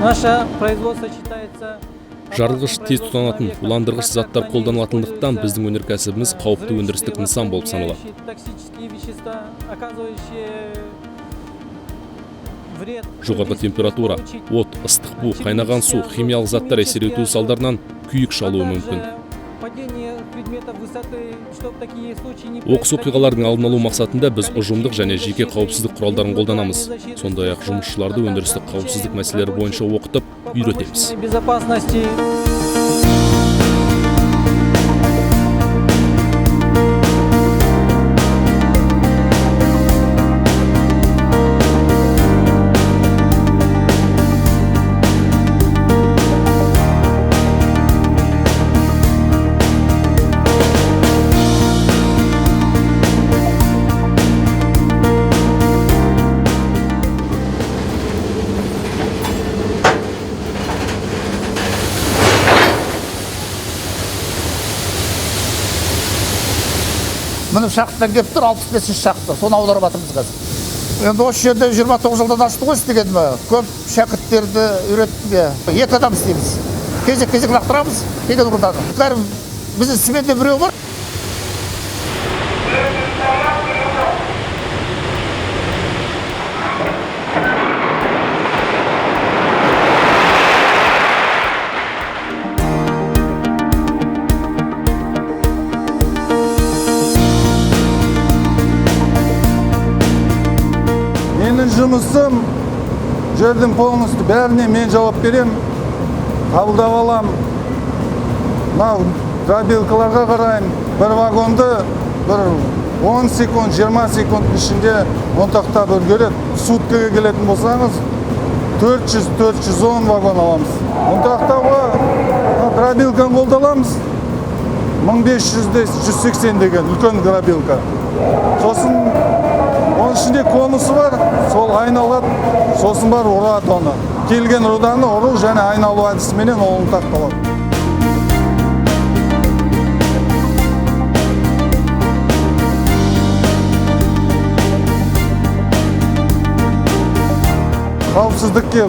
Наше производство считается Жарылғыш, тез тұтанатын, уландырғыш заттар қолданылатындықтан, біздің өнеркәсібіміз қауіпті өндірістік нысан болып саналады. Токсические вещества, оказывающие вред. Жоғарғы температура, от, ыстық бу, қайнаған су, химиялық заттар әсер етуі салдарынан күйік шалуы мүмкін. Падение предметов высоты, чтобы такие случаи не Оқыс оқиғалардың алдын алу мақсатында біз ұжымдық және жеке қауіпсіздік құралдарын қолданамыз. Сондай ақ жұмысшыларды өндірістік қауіпсіздік мәселелері бойынша оқытып, үйретеміз. Безопасности. Міне, шахтадан келіп тұр, 65-ші шахта, соны аударып жатырмыз қазір. Енді осы жерде 29 жылдан асты ғой істегеніме. Көп шәкірттерді үйреттім, иә. Екі адам істейміз, кезек кезек лақтырамыз келген руданы. Бәрі біздің сменде біреу бар. Менің жұмысым жердің полностью бәріне мен жауап берем, қабылдап алам. Мынау дробилкаларға қараймын. Бір вагонды бір 10 секунд, 20 секундтың ішінде ұнтақтап үлгереді. Суткаға келетін болсаңыз, 400-410 вагон аламыз. Ұнтақтауға мына дробилканы қолданамыз. 1500-де 180 деген үлкен дробилка. Сосын оның ішінде конусы бар, сол айналады, сосын барып ұрады оны. Келген руданы ұру және айналу әдісіменен ол ұнтақталады. Қауіпсіздікке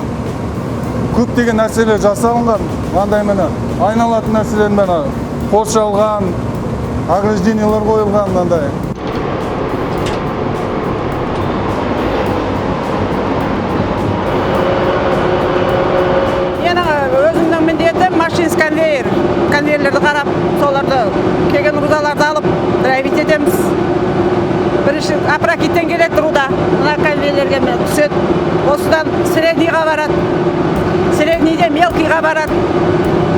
көптеген нәрселер жасалынған. Мынандай, міне, айналатын нәрселер, міне, қоршалған, ограждениялар қойылған мынандай. Менің өзімнің міндетім машинист конвейер. Конвейерлерді қарап, соларды, келген рудаларды алып, дробить етеміз. Бірінші опрокидтен келеді руда, мына конвейерлерге міне түседі. Осыдан среднийға барады. Среднийде мелкийға барады.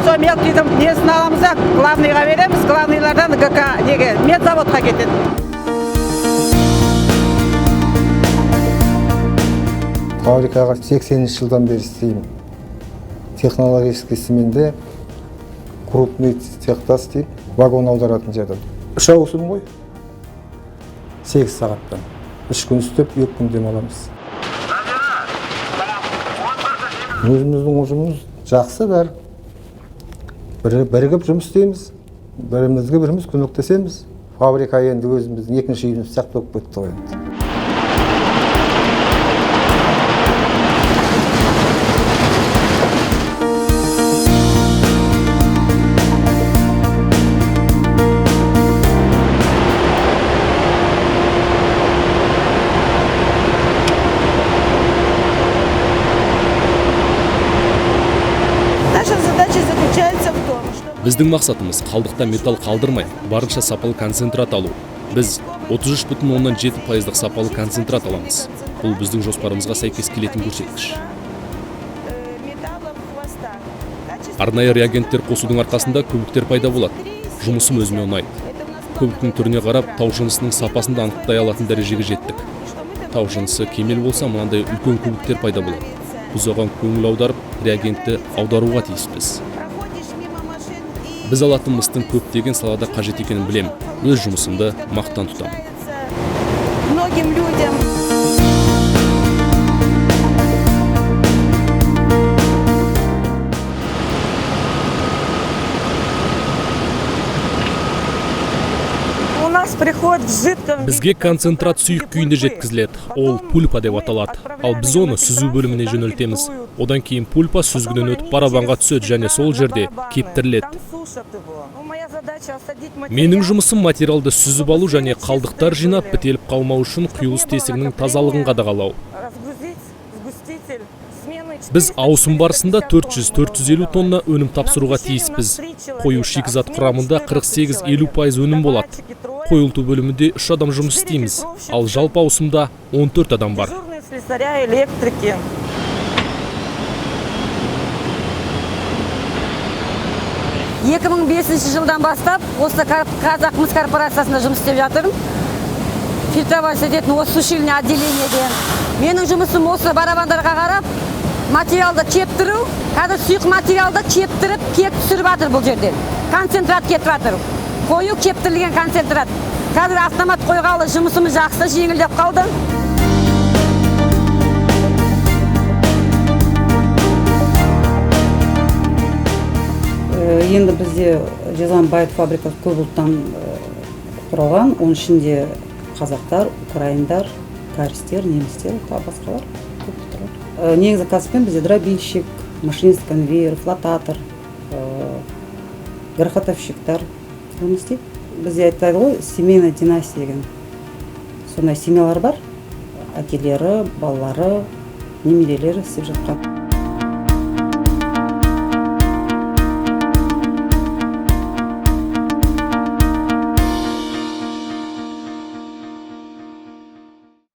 Сол мелкийдің несін аламыз да, главныйға береміз, главныйлардан ГК неге, медзаводқа кетеді. Фабрикаға 80 жылдан бері істеймін. Технологический сменде, крупный цехта істеймін, вагон аударатын жерде. Үш ауысым ғой. 8 сағаттан. 3 күн істеп, 2 күн демаламыз. Өзіміздің ұжымымыз жақсы бәрі. Бірігіп жұмыс істейміз. Бірімізге біріміз көмектесеміз. Фабрика енді өзіміздің екінші үйіміз сияқты болып кетті ғой енді. Наша задача заключается в том, что Біздің мақсатымыз — қалдықта металл қалдырмай, барынша сапалы концентрат алу. Біз 33,7 пайыздық сапалы концентрат аламыз. Бұл біздің жоспарымызға сәйкес келетін көрсеткіш. Металлов в хвостах. Арнайы реагенттер қосудың арқасында көбіктер пайда болады. Жұмысым өзіме ұнайды. Көбіктің түріне қарап, тау жынысының сапасын да анықтай алатын дәрежеге жеттік. Тау жынысы кемел болса, мынандай үлкен көбіктер пайда болады. Біз оған көңіл аударып, реагентті аударуға тиіспіз. Проходишь мимо машин и Біз алатын мыстың көптеген салада қажет екенін білем. Өз жұмысымды мақтан тұтамын. Многим людям. У нас приходит в жидком Бізге концентрат сұйық күйінде жеткізіледі. Ол пульпа деп аталады. Ал біз оны сүзу бөліміне жөнелтеміз. Одан кейін пульпа сүзгіден өтіп барабанға түседі және сол жерде кептіріледі. Менің жұмысым материалды сүзіп алу және қалдықтар жинап, бітеліп қалмау үшін құйылыс тесігінің тазалығын қадағалау. Біз ауысым барысында 400-450 тонна өнім тапсыруға тиіспіз. Қою шикізат құрамында 48-50% өнім болады. Қойылту бөлімінде 3 адам жұмыс істейміз, ал жалпы ауысымда 14 адам бар. Дежурные слесаря, электрики. 2005 жылдан бастап осы Қазақ мыс корпорациясында жұмыс істеп жатырмын. Фильтровать ететін осы сушильный отделениеде. Менің жұмысым осы барабандарға қарап, материалды кептіру. Қазір сұйық материалды кептіріп, кек түсіріп жатыр бұл жерден. Концентрат кетіп жатыр. Қою кептірілген концентрат. Қазір автомат қойғалы жұмысымыз жақсы, жеңілдеп қалды. Енді бізде Жезқазған байыт фабрикасы көп ұлттан құралған. Оның ішінде қазақтар, украиндар, кәрістер, немістер, тағы басқалар көп ұлттар. Негізгі кәсіппен бізде дробильщик, машинист конвейер, флотатор, грохотовщиктар жұмыс істейді. Бізде айтады ғой, семейная династия деген. Сондай семьялар бар, әкелері, балалары, немерелері істеп жатқан.